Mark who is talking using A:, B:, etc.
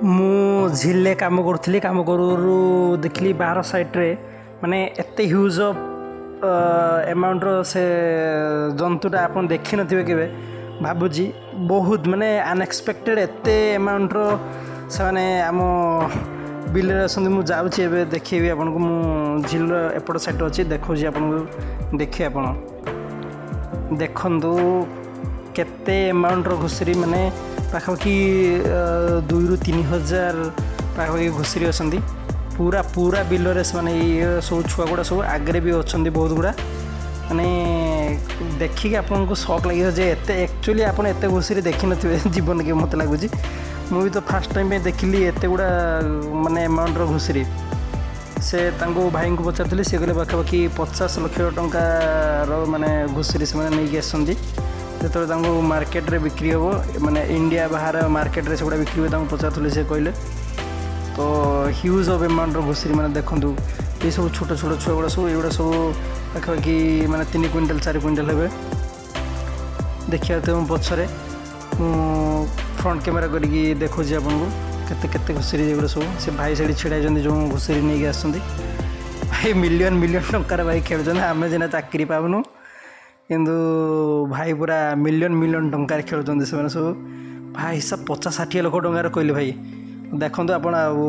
A: ମୁଁ ଝିଲ୍ରେ କାମ କରୁଥିଲି। କାମ କରୁ କରୁ ଦେଖିଲି ବାହାର ସାଇଡ଼୍ରେ ମାନେ ଏତେ ହ୍ୟୁଜ୍ ଅଫ୍ ଏମାଉଣ୍ଟର ସେ ଜନ୍ତୁଟା ଆପଣ ଦେଖିନଥିବେ କେବେ ଭାବୁଛି। ବହୁତ ମାନେ ଅନଏକ୍ସପେକ୍ଟେଡ଼ ଏତେ ଏମାଉଣ୍ଟର ସେମାନେ ଆମ ବିଲରେ ଅଛନ୍ତି। ମୁଁ ଯାଉଛି, ଏବେ ଦେଖେଇବି ଆପଣଙ୍କୁ। ମୁଁ ଝିଲ୍ର ଏପଟ ସାଇଡ଼୍ରେ ଅଛି, ଦେଖାଉଛି ଆପଣଙ୍କୁ। ଦେଖିବେ ଆପଣ, ଦେଖନ୍ତୁ କେତେ ଏମାଉଣ୍ଟର ଘୁଷୁରୀ, ମାନେ ପାଖାପାଖି 2ରୁ 3 ହଜାର ପାଖାପାଖି ଘୁଷୁରୀ ଅଛନ୍ତି ପୁରା ପୁରା ବିଲରେ। ସେମାନେ ଇଏ ସବୁ ଛୁଆ ଗୁଡ଼ା ସବୁ ଆଗରେ ବି ଅଛନ୍ତି ବହୁତ ଗୁଡ଼ା। ମାନେ ଦେଖିକି ଆପଣଙ୍କୁ ସକ୍ ଲାଗିବ ଯେ ଏତେ ଆକ୍ଚୁଆଲି ଆପଣ ଏତେ ଘୁଷୁରୀ ଦେଖିନଥିବେ ଜୀବନ କି ମୋତେ ଲାଗୁଛି। ମୁଁ ବି ତ ଫାର୍ଷ୍ଟ ଟାଇମ୍ ପାଇଁ ଦେଖିଲି ଏତେ ଗୁଡ଼ା ମାନେ ଏମାଉଣ୍ଟର ଘୁଷୁରୀ। ସେ ତାଙ୍କୁ ଭାଇଙ୍କୁ ପଚାରିଥିଲି, ସେ କହିଲେ ପାଖାପାଖି 50 ଲକ୍ଷ ଟଙ୍କାର ମାନେ ଘୁଷୁରୀ ସେମାନେ ନେଇକି ଆସନ୍ତି। ଯେତେବେଳେ ତାଙ୍କୁ ମାର୍କେଟରେ ବିକ୍ରି ହେବ, ମାନେ ଇଣ୍ଡିଆ ବାହାର ମାର୍କେଟରେ ସେଗୁଡ଼ା ବିକ୍ରି ହୁଏ, ତାଙ୍କୁ ପଚାରୁଥିଲି, ସେ କହିଲେ। ତ ହ୍ୟୁଜ୍ ଅଫ୍ ଏମାଉଣ୍ଟର ଘୁଷୁରୀ ମାନେ ଦେଖନ୍ତୁ, ଏସବୁ ଛୋଟ ଛୋଟ ଛୁଆ ଗୁଡ଼ା ସବୁ, ଏଗୁଡ଼ା ସବୁ ପାଖାପାଖି ମାନେ 3 କୁଇଣ୍ଟାଲ, 4 କୁଇଣ୍ଟାଲ ହେବେ। ଦେଖିବା ତ ମୁଁ ପଛରେ ମୁଁ ଫ୍ରଣ୍ଟ କ୍ୟାମେରା କରିକି ଦେଖାଉଛି ଆପଣଙ୍କୁ କେତେ କେତେ ଘୁଷୁରୀ ଏଗୁଡ଼ା ସବୁ। ସେ ଭାଇ ସେଠି ଛିଡ଼ା ହେଇଛନ୍ତି, ଯେଉଁ ଘୁଷୁରୀ ନେଇକି ଆସୁଛନ୍ତି। ଭାଇ ମିଲିୟନ ମିଲିୟନ ଟଙ୍କାର ଭାଇ ଖେଳୁଛନ୍ତି। ଆମେ ସିନା ଚାକିରି ପାଉନୁ, କିନ୍ତୁ ଭାଇ ପୁରା ମିଲିୟନ ମିଲିୟନ ଟଙ୍କାରେ ଖେଳୁଛନ୍ତି ସେମାନେ ସବୁ। ଭାଇ ହିସାବ 50-60 ଲକ୍ଷ ଟଙ୍କାର କହିଲେ ଭାଇ। ଦେଖନ୍ତୁ ଆପଣ ଆଉ।